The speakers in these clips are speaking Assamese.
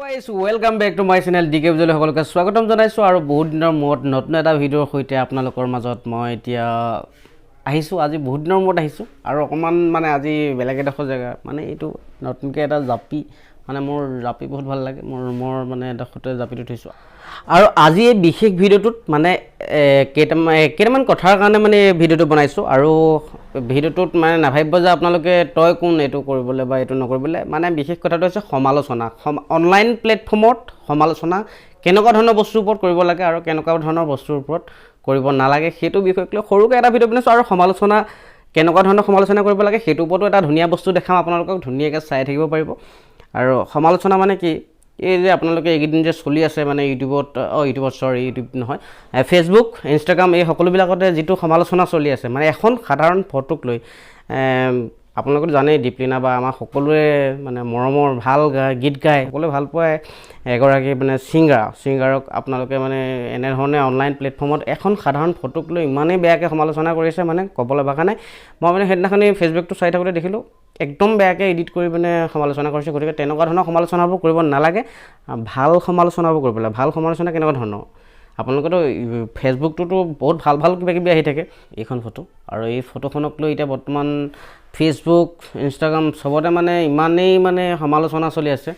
Guys, welcome back to my channel D K বিজুলী। সকলোকে স্বাগতম জনাইছোঁ আৰু বহুত দিনৰ মূৰত নতুন এটা ভিডিঅ'ৰ সৈতে আপোনালোকৰ মাজত মই এতিয়া আহিছোঁ। আজি বহুত দিনৰ মূৰত আহিছোঁ আৰু অকণমান মানে আজি বেলেগ এডোখৰ জেগা, মানে এইটো নতুনকৈ এটা জাপি, মানে মোৰ জাপি বহুত ভাল লাগে, মোৰ ৰুমৰ মানে এডোখৰতে জাপিটো থৈছোঁ। আৰু আজি এই বিশেষ ভিডিঅ'টোত মানে কেইটামান কথাৰ কাৰণে মানে এই ভিডিঅ'টো বনাইছোঁ। আৰু ভিডিঅ'টোত মানে নাভাবিব যে আপোনালোকে তই কোন এইটো কৰিবলৈ বা এইটো নকৰিবলৈ, মানে বিশেষ কথাটো হৈছে সমালোচনা। অনলাইন প্লেটফৰ্মত সমালোচনা কেনেকুৱা ধৰণৰ বস্তুৰ ওপৰত কৰিব লাগে আৰু কেনেকুৱা ধৰণৰ বস্তুৰ ওপৰত কৰিব নালাগে, সেইটো বিষয়ক লৈ সৰুকৈ এটা ভিডিঅ' বনাইছোঁ। আৰু সমালোচনা কেনেকুৱা ধৰণৰ সমালোচনা কৰিব লাগে সেইটোৰ ওপৰতো এটা ধুনীয়া বস্তু দেখাম, আপোনালোকক ধুনীয়াকৈ চাই থাকিব পাৰিব। আৰু সমালোচনা মানে কি, এই যে আপোনালোকে এইকেইদিন যে চলি আছে মানে ইউটিউবত, ইউটিউবত চৰি ইউটিউব নহয়, ফেচবুক, ইনষ্টাগ্ৰাম এই সকলোবিলাকতে যিটো সমালোচনা চলি আছে, মানে এখন সাধাৰণ ফটোক লৈ, আপোনালোকেতো জানেই দীপলিনা বা আমাৰ সকলোৰে মানে মৰমৰ ভাল গীত গায়, সকলোৱে ভাল পোৱা এগৰাকী মানে ছিংগাৰক আপোনালোকে মানে এনেধৰণে অনলাইন প্লেটফৰ্মত এখন সাধাৰণ ফটোক লৈ ইমানেই বেয়াকৈ সমালোচনা কৰিছে, মানে ক'বলৈ ভাষা নাই। মই মানে সেইদিনাখনি ফেচবুকটো চাই থাকোঁতে দেখিলোঁ একদম বেয়াকৈ এডিট কৰি পিনে সমালোচনা কৰিছে। গতিকে তেনেকুৱা ধৰণৰ সমালোচনাবোৰ কৰিব নালাগে, ভাল সমালোচনাবোৰ কৰিব লাগে। ভাল সমালোচনা কেনেকুৱা ধৰণৰ, আপোনালোকেতো ফেচবুকটোতো বহুত ভাল ভাল কিবা কিবি আহি থাকে। এইখন ফটো আৰু এই ফটোখনক লৈ এতিয়া বৰ্তমান ফেচবুক, ইনষ্টাগ্ৰাম চবতে মানে ইমানেই মানে সমালোচনা চলি আছে,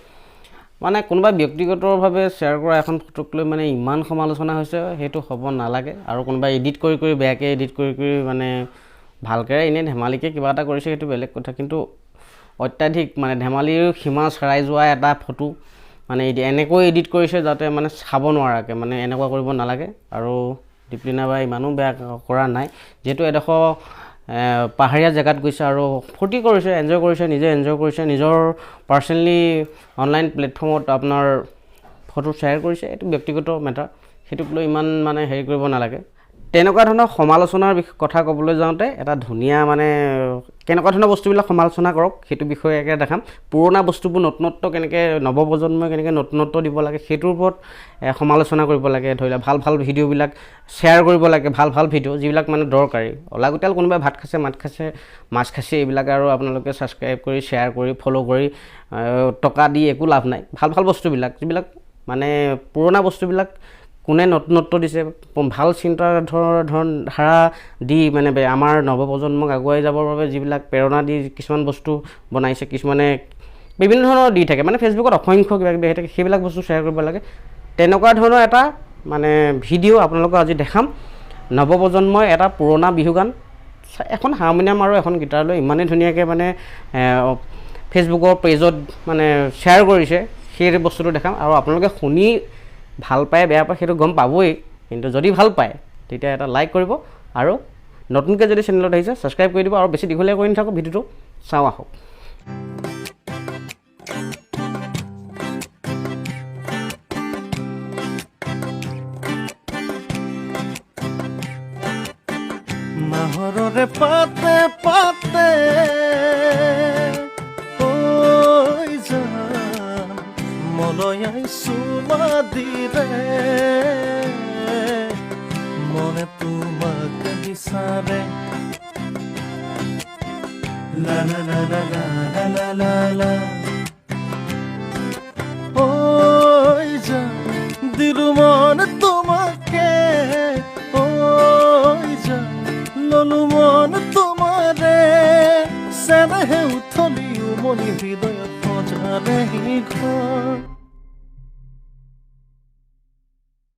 মানে কোনোবা ব্যক্তিগতভাৱে শ্বেয়াৰ কৰা এখন ফটোক লৈ মানে ইমান সমালোচনা হৈছে, সেইটো হ'ব নালাগে। আৰু কোনোবাই এডিট কৰি কৰি বেয়াকৈ এডিট কৰি কৰি মানে ভালকৈ এনেই ধেমালিকৈ কিবা এটা কৰিছে সেইটো বেলেগ কথা, কিন্তু অত্যাধিক মানে ধেমালিৰ সীমা চেৰাই যোৱা এটা ফটো মানে এনেকৈ এডিট কৰিছে যাতে মানে চাব নোৱাৰাকৈ, মানে এনেকুৱা কৰিব নালাগে। আৰু দীপলিনা বাই ইমানো বেয়া কৰা নাই, যিহেতু এডোখৰ পাহাৰীয়া জেগাত গৈছে আৰু ফূৰ্তি কৰিছে, এনজয় কৰিছে, নিজে এনজয় কৰিছে, নিজৰ পাৰ্চনেলি অনলাইন প্লেটফৰ্মত আপোনাৰ ফটো শ্বেয়াৰ কৰিছে, এইটো ব্যক্তিগত মেটাৰ, সেইটোক লৈ ইমান মানে হেৰি কৰিব নালাগে। তেনেকুৱা ধৰণৰ সমালোচনাৰ কথা ক'বলৈ যাওঁতে এটা ধুনীয়া মানে কেনেকুৱা ধৰণৰ বস্তুবিলাক সমালোচনা কৰক সেইটো বিষয়ে একে দেখাম। পুৰণা বস্তুবোৰ নতুনত্ব কেনেকৈ, নৱপ্ৰজন্মই কেনেকৈ নতুনত্ব দিব লাগে সেইটোৰ ওপৰত সমালোচনা কৰিব লাগে। ধৰি লওক ভাল ভাল ভিডিঅ'বিলাক শ্বেয়াৰ কৰিব লাগে, ভাল ভাল ভিডিঅ' যিবিলাক মানে দৰকাৰী, অলাগতিয়াল কোনোবাই ভাত খাইছে, মাত খাইছে, মাছ খাইছে এইবিলাক আৰু আপোনালোকে ছাবস্ক্ৰাইব কৰি শ্বেয়াৰ কৰি ফ'ল' কৰি টকা দি একো লাভ নাই। ভাল ভাল বস্তুবিলাক যিবিলাক মানে পুৰণা বস্তুবিলাক কোনে নতুনত্ব দিছে, ভাল চিন্তাৰ ধৰণ ধাৰা দি মানে আমাৰ নৱপ্ৰজন্মক আগুৱাই যাবৰ বাবে যিবিলাক প্ৰেৰণা দি কিছুমান বস্তু বনাইছে, কিছুমানে বিভিন্ন ধৰণৰ দি থাকে, মানে ফেচবুকত অসংখ্য কিবা কিবি আহি থাকে, সেইবিলাক বস্তু শ্বেয়াৰ কৰিব লাগে। তেনেকুৱা ধৰণৰ এটা মানে ভিডিঅ' আপোনালোকক আজি দেখাম। নৱপ্ৰজন্মই এটা পুৰণা বিহু গান এখন হাৰমনিয়াম আৰু এখন গীটাৰ লৈ ইমানেই ধুনীয়াকৈ মানে ফেচবুকৰ পেজত মানে শ্বেয়াৰ কৰিছে, সেই বস্তুটো দেখাম। আৰু আপোনালোকে শুনি ভাল পায় বেয়া পায় সেইটো গম পাবই, কিন্তু যদি ভাল পায় তেতিয়া এটা লাইক কৰিব আৰু নতুনকৈ যদি চেনেলত আহিছে ছাবস্ক্ৰাইব কৰি দিব। আৰু বেছি দীঘলীয়া কৰি নাথাকোঁ, ভিডিঅ'টো চাওঁ আহক। নাহৰৰে পাতে পাতে ঐ জান মলয়াই চুমা দিলে, মনে তোমাক বিচাৰে। লা লা লা লা লা লা লা লা। ঐ জান দিলো মন তোমাকে, ঐ জান ললো মন তোমাৰে, চেনেহে উথলি উমলি হৃদয়ত সজালেহি ঘৰ।